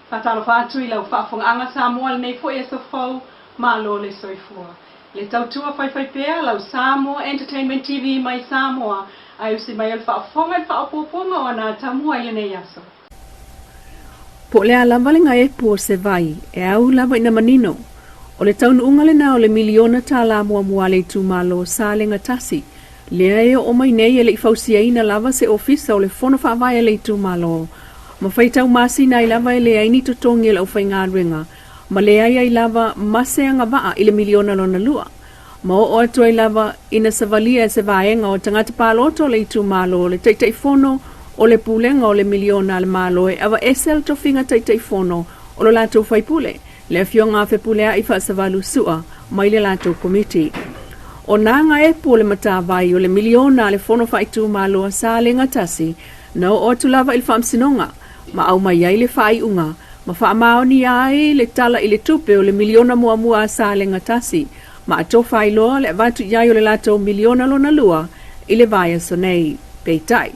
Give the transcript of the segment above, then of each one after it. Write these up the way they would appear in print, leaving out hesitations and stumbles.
Faatalofa atu i lau faafofogaaga Samoa i lenei foi aso fou, malo le soifua. Le tautua faifaipea lau Samoa Entertainment TV mai Samoa ae usi mai o le faafofoga i le faaopoopoga o ana atamua i lenei aso. Po o le a lava le gaepu o se vai, e au lava ina manino. O le taunuuga lena o le miliona tālā muamua a le itumalo o Salega Tasi, lea e oo mai nei e le i fausiaina lava se ofisa o le Fono Faavae a le itumalo, ma faitau masina ai lava e leai ni totogi o le aufaigaluega, ma leai ai lava ma se agavaa i le miliona lona lua. Ma oo atu ai lava ina savalia e se vaega o tagata palota o le itumalo le Taitaifono o le Pulega o le Miliona a le Malo e aveese le tofiga Taitaifono o lo latou faipule, le Afioga a Fepuleai Faasavalu Sua, mai le latou komiti. O nā gaepu o le matavai o le miliona a le Fono Faaitumalo a Salega Tasi na oo atu lava i le Faamasinoga ma aumai ai le faaiuga ma faamaonia ai le Tala i le Tupe o le miliona muamua a Salega Tasi ma atofa ai loa le avatu i ai o le latou miliona lona lua i le vaiaso nei. Peitai,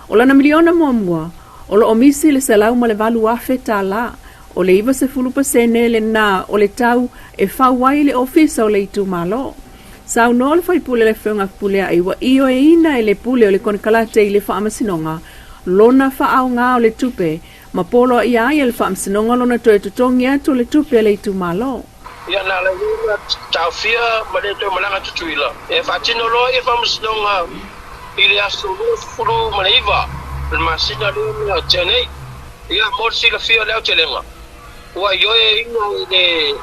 o lana miliona muamua, o lo o misi le $108,000 tālā, o le 90 pasene lena o le tau e fau ai le ofisa o le itumalo. Saunoa le faipule le Afioga Fepuleai ua ioeina e le pule o le konekarate i le faamasinoga lona faaaoga o le tupe ma poloaia ai e le faamasinoga lona toe totogi atu o le tupe a le itumalo. Ia na ala ai ona taofia ma le toe malaga Tutuila e faatino loa ia faamasinoga i le aso 29 o le masina lea na tea nei. Ia mo le silafia o le aotelega, ua ioeina i le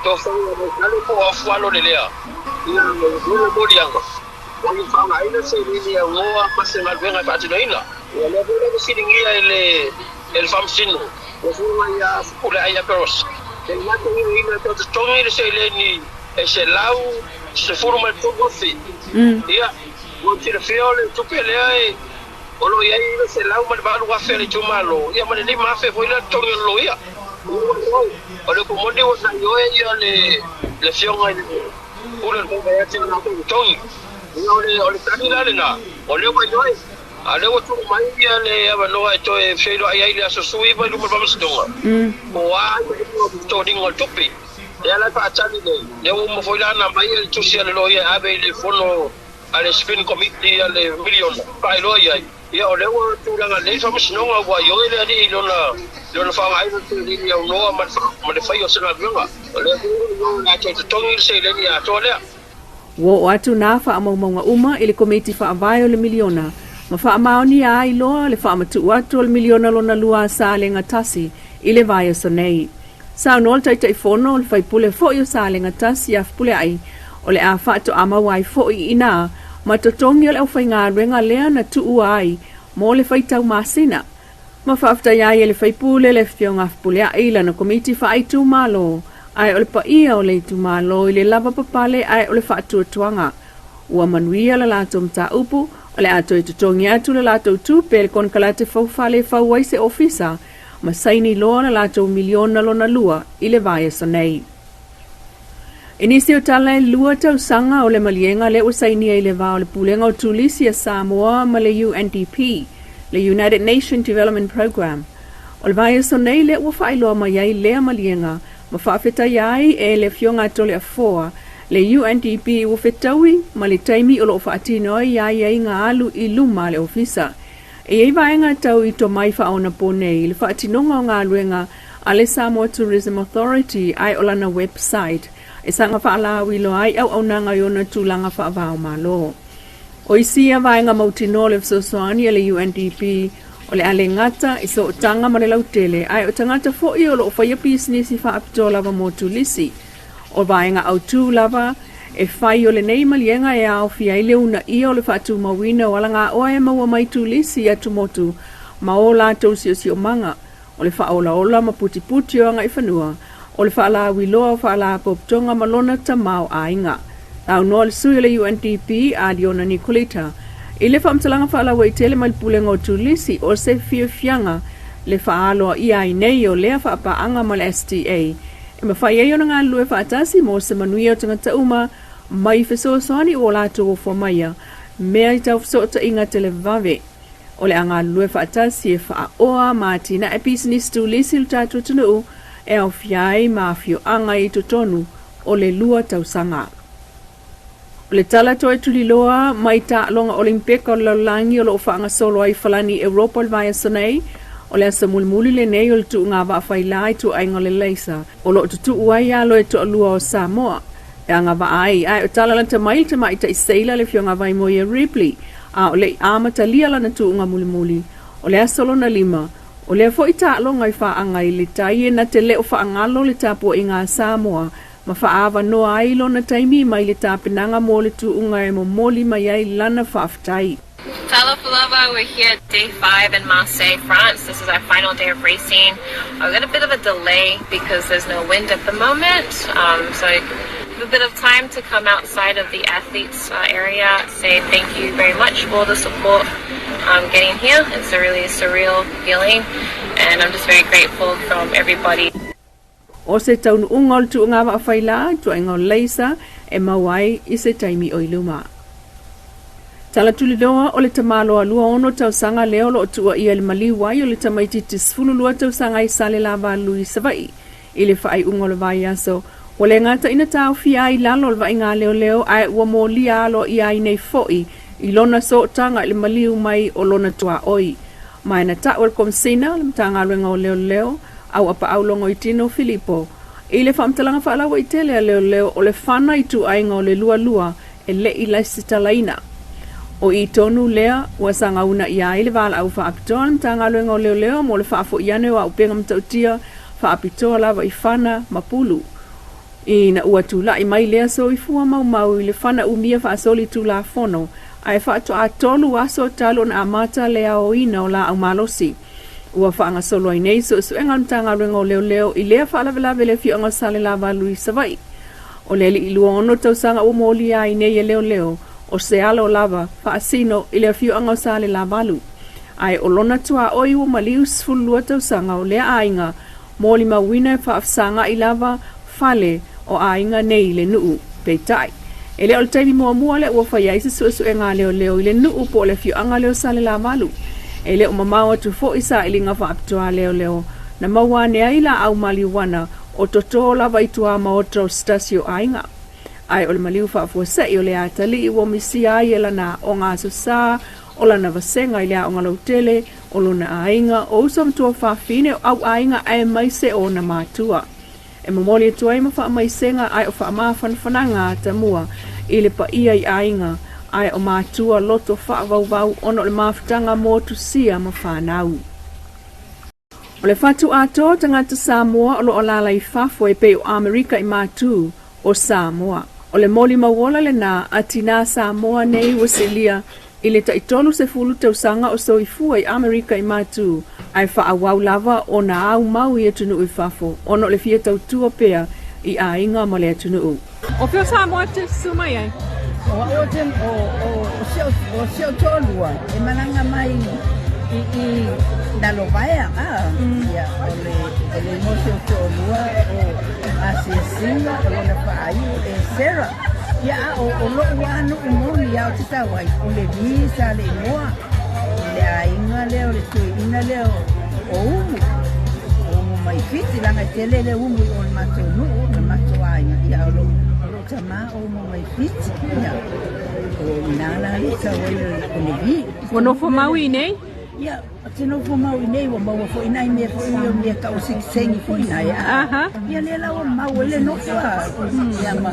tofaga o Maikale po o Afualo le lea ia lona moliaga ua ia faaaogaina seleni e aunoa ma se galuega e faatinoina. Ia lea foi la fesiligia e le e le Faamasino, le Afioga ia Fepuleai Aperos, e latou ioeina e toe totogi le seleni e $113,000. Ia, mo le silafia o le tupe lea e o lo o i ai le $108,000 a le itumalo, ia ma le $5,000 foi lea totogi o le loia. O le upu moni ua na ioe ia le le afioga i le Pule o le Faiva ia latou totogi. Ia o le o le tali la lena, o lea ua ioe. A o lea ua tuu mai ia le avanoa e toe feiloai ai i le aso 19 i luma o le Faamasinoga, po o a aiaiga o le totogiga o le tupe. Lea la e faatali nei, lea ua uma foi la ona aumai le tusi a le loia e ave i le fono a le Screening Committee a le miliona, faailoa i ai, ia o lea ua tulaga lelei le Faamasinoga ua ioe le alii i lona i lona faaaogaina o le seleni aunoa ma le ma le faia o se galuega. O lea foi ua ioe o le a toe totogi le seleni atoa lea. Ua oo atu nā faamaumauga uma i le Komiti Faavae o le Miliona ma faamaonia ai loa le faamatuu atu o le miliona lona lua a Salega Tasi i le vaiaso nei. Saunoa le Taitaifono o le faipule foi o Salega Tasi ia Fepuleai, o le a faatoa maua ai foi i inā ma totogi o le aufaigaluega lea na tuua ai mo le faitau masina. Ma faafetai ai e le faipule le Afioga a Fepuleai i lana komiti faaitumalo, ae o le paia o le itumalo i le lavapapale ae o le faatuatuaga. Ua manuia le latou mataupu, o le a toe totogi atu le latou tupe i le konekarate faufale e fau ai se ofisa ma saini loa le latou miliona lona lua i le vaiaso nei. I nisi o tala e lua tausaga o le maliega lea ua sainia i le va o le Pulega o Turisi a Samoa ma le UNDP, le United Nations Development Programme. O le vaiaso nei lea ua faailoa mai ai lea maliega ma faafetaia ai e le Afioga a Toleafoa le UNDP ua fetaui ma le taimi o lo o faatino ai aiaiga alu i luma a le ofisa. E i ai vaega tau i tomai faaonaponei i le faatinoga o galuega a le Samoa Tourism Authority ae o lana website e saga faalauiloa ai auaunaga i ona tulaga faava-o-Malo. O isi ia vaega mautinoa o le fesoasoani a le UNDP o le a le gata i sootaga ma le lautele ae o tagata foi o lo o faia pisinisi faapitoa lava mo turisi. O vaega autū lava e fai o lenei maliega e aofia ai le uunaia o le faatumauina o alagaoa e maua mai turisi i atumotu ma o latou siosiomaga, o le faaolaola ma putiputi o agaifanua, o le faalauiloa o faalapotopotoga ma lona tamaoaiga. Saunoa le sui o le UNDP a Liona Nicolita i le faamatalaga faalauaitele mai le Pulega o Turisi o se fiafiaga le faaaloaia ai nei o lea faapaaga ma le STA e mafai ai ona galulue faatasi mo se manuia o tagata uma mai fesoasoani ua latou ofo maia mea i tau fesootaiga televave. O le a galulue faatasi e faaoa ma atinae pisinisi turisi i lo tatou atunuu e aofia ai ma afioaga i totonu o le 2 tausaga. O le tala toe tuliloa mai taaloga Olimpeka o le lalolagi o lo o faagasolo ai falani Europa o le vaiaso nei, o le aso mulimuli lenei o le tuuga vaafailā i tuaiga o le Laser o lo o tutuu ai alo e toalua o Samoa e agavaa ai, ae o tala lata mai le tamaitai seila le Afioga Vaimoia Ripley, a o le i amatalia lana tuuga mulimuli o le aso lona 5 o lea foi taaloga i faaga i le tai e na te le o faagalo le tapuaiga a Samoa ma faaavanoa ai lona taimi mai le tapenaga mo le tuuga e momoli mai ai lana faafetai. Talofa lava, we're here at day 5 in Marseille, France. This is our final day of racing. I've got a bit of a delay because there's no wind at the moment. So I have a bit of time to come outside of the athletes area, say thank you very much for the support getting here. It's a really surreal feeling, and I'm just very grateful from everybody. O se taunuuga o le tuuga vaafailā i tuaiga o le laser e maua ai i se taimi o i luma. Tala tuliloa o le tamaloa 26 tausaga lea o lo o tuuaia i le maliu ai o le tamaitiiti 12 tausaga i Salelavalu i Savaii i le faaiuga o le vaiaso. Ua le gata ina taofia ai i lalo o le vaaiga a leoleo ae ua molia aloaia ai nei foi i lona sootaga i le maliu mai o lona tuaoi. Ma e na tau e le Komesina o le Matagaluega o Leoleo Auapaau Logoitino Filipo i le faamatalaga faalauaitele a leoleo o le fana i tuaiga o le lualua e le i laisitalaina. O i tonu lea ua sagauna ia ai le valaau faapitoa a le Matagaluega o Leoleo mo le faafoi ane o auupega matautia faapitoa lava i fana ma pulu. Ina ua tulai mai lea soifua maumau i le fana umia faasoli tulafono ae faatoa 3 aso talu ona amata le aoina o laau malosi. Ua faagasolo ai nei suesuega a le Matagaluega o Leoleo i lea faalavelave i le afioaga o Salelavalu i Savaii. O le alii 26 tausaga ua molia ai nei e leoleo o se alo lava faasino i le afioaga o Salelavalu. Ae o lona tuaoi ua maliu 12 tausaga o lea aiga molimauina e faafesagai lava fale o aiga nei i le nuu. Peitai, e le o le taimi muamua lea ua fai ai se suesuega a leoleo i le nuu po o le afioaga lea o Salelavalu. E le o mamao atu foi sailiga faapitoa a leoleo na maua ane ai laau maliuana o totō lava i tuamaota o se tasi o aiga. Ae o le maliu faafuasei o le atalii ua misia ai e lana aoga aso sa o lana vasega i le aoga lautele o lona aiga o uso ma tuafafine o auaiga aemaise o ona matua. E momoli atu ai ma faamaisega ae o faamafanafanaga a tamua i le paia i aiga ae o matua loto faavauvau ona o le mafutaga motusia ma fanau. O le fatu atoa tagata Samoa o lo o alaala i fafo e pei o Amerika i matu o Samoa. O le molimauola lenā a tinā Samoa nei ua silia i le tai 30 tausaga o soifua i Amerika i matu, ae faaauau lava ona aumau i atunuu i fafo ona o le fia tautua pea i aiga ma le atunuu. O fea o Samoa e te susu mai ai? O au o te, o, o, o si o, o si o toalua e malaga mai i, i Nalovaea, a, ia, o le, o le igoa o si o toalua o Asiasiga, o lona faaiu e Sarah. Ia, a o, o lo'u lava nuu moni a o te tau ai, o le Vi sa le igoa, le aiga lea o le tuiina lea o, o Umu, o Umu mai Fiti, leaga e tele le umu i o le matou nuu, le matou aiga, ia o lou, o lou tamā o Umu mai Fiti, ia, o ina la le tau ai o le Vi. Ua nofo mau i inei? Ia, ou te nofo mau i inei, ua maua foi nai mea foi ia o mea tau o sikisengi foi nai, a. Ia lea la ua mau ai le nofo a, ia ma,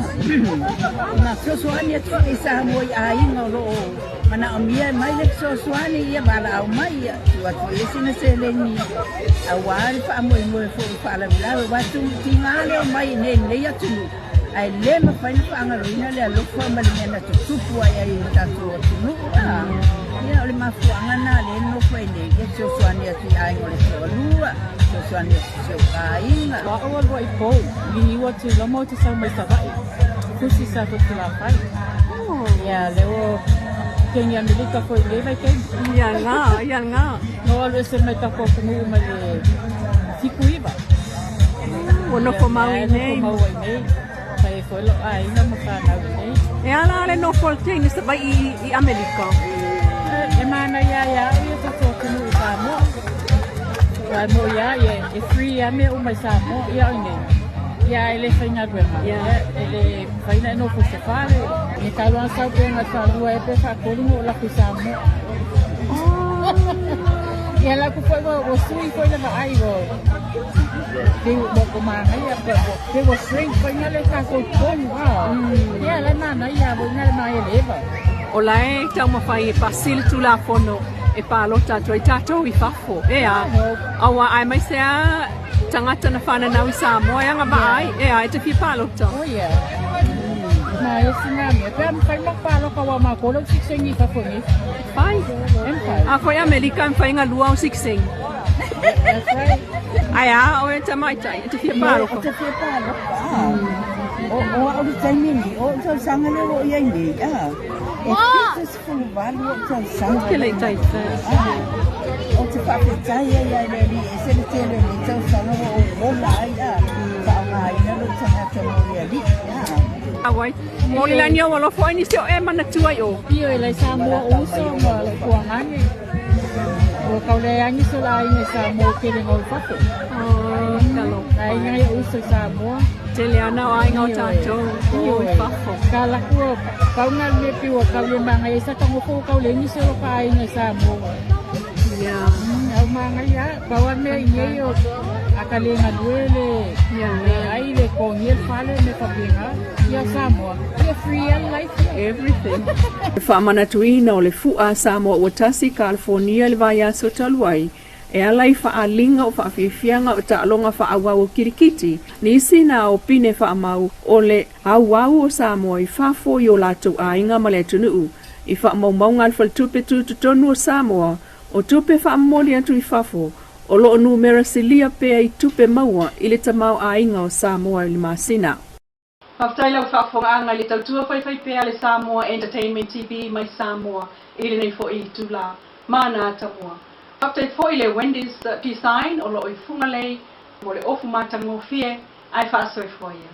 ma fesoasoani atu foi i Samoa i aiga o lo o manaomia e mai le fesoasoani, ia valaau mai, ia tuu atu i ai sina seleni aua le faamoemoe foi i faalavelave, aua e tiga le omai i inei i lenei atunuu, ae le mafai ona faagaloina le alofa ma le mea na tutupu ai ai i le tatou atunuu. Ia, o le mafuaaga lena lea e nonofo ai nei, ia fesoasoani atu i aiga o le toalua, fesoasoani atu i si ou aiga. O au a lua i pou, liliu atu i loma ou te sau mai Savaii, fusi sa to tulafai. Ia, lea ua keni Amerika foi i lenei vaitaimi. Ia nga, ia nga. Na ou alu ese mai tatou atunuu mai le 79. Ua nofo mau i nei. Nofo mau ai nei. Fai ai foi lou aiga ma fanau i nei. E ala le nofo o le teine Savaii i Amerika? E manaia ia au ia tatou atunuu i Samoa. Aua e moi lava ia e free lava mea uma i Samoa. Ia oi nei. Ia ae le faigaluega. E le mafai ona e nofo i se fale. E talu lava ona sau pe na o le faalua ea pe faatolu ona ou alu atu i Samoa. Ia la ku foi ua sui foi le vaai ua pei ua manaia pei ua shrink foi na le tatou totonu a. Ia la e manaia foi na le manaia le eva. O la e taumafai e pasi le Tulafono e palota atu ai tatou i fafo, ea? Aua aemaise lava tagata na fananau i Samoa e agavaa ai, ea, e te fia palota. Oh yeah. Ma e sina mea. Pe a mafai ona palota aua o matou lea ua sikisengi i fafo nei. Fai. E mafai. A foi Amerika e mafai ona lua au sikisengi. That's right. Ae a oe tamaitai, e te fia palota? Ou te fia palota. O, o au le taimi nei, o ou tausaga lea ua ou i ai nei, a. E 78 ou tausaga. Ou te le i taitai. Ou te faafetai ai ia i le Alii, e ese le tele o nei tausaga ua ou ola ai, a. Faaaogaina lou tagata mo le Alii, a. Auai, mo le lani ou alofa ai nisi o e manatua i o. Ioe lai Samoa o uso ma lou tuagane. Ua kau leai lava nisi o le aiga i Samoa ua tele i fafo. Oh, talofa. Na aiga ia o uso i Samoa. Tele ana o aiga o tatou o i fafo. Ka laku o pau na le mea pei ua kau le manaia i sa tagofo ua kau leai nisi o lo ka aiga i Samoa. Yeah. Au manaia lava. Pau lava le mea i nei o a ka le galue le le ai le togia le fale mea faapena. Ia Samoa, ia free lava le life ia. Everything. Le faamanatuina o le Fu'a a Samoa ua tasi i Kalifonia i le vaiaso talu ai, e ala i faaaliga o faafiafiaga o taaloga faaauau o kirikiti, nisi na o pine faamau o le auau o Samoa i fafo i o latou aiga ma le atunuu, i faamaumauga a le Faletupe Tutotonu o Samoa o tupe faamomoli atu i fafo o lo o numera silia pea i tupe maua i le tamaoaiga o Samoa i le masina. Faafetai lau faafofogaaga i le tautua faifaipea a le Samoa Entertainment TV mai Samoa i lenei foi itula. Mana Tamua. Faafetai foi le Wendy's Design o lo o i Fugalei mo le ofu matagofie ae faasoifua ia.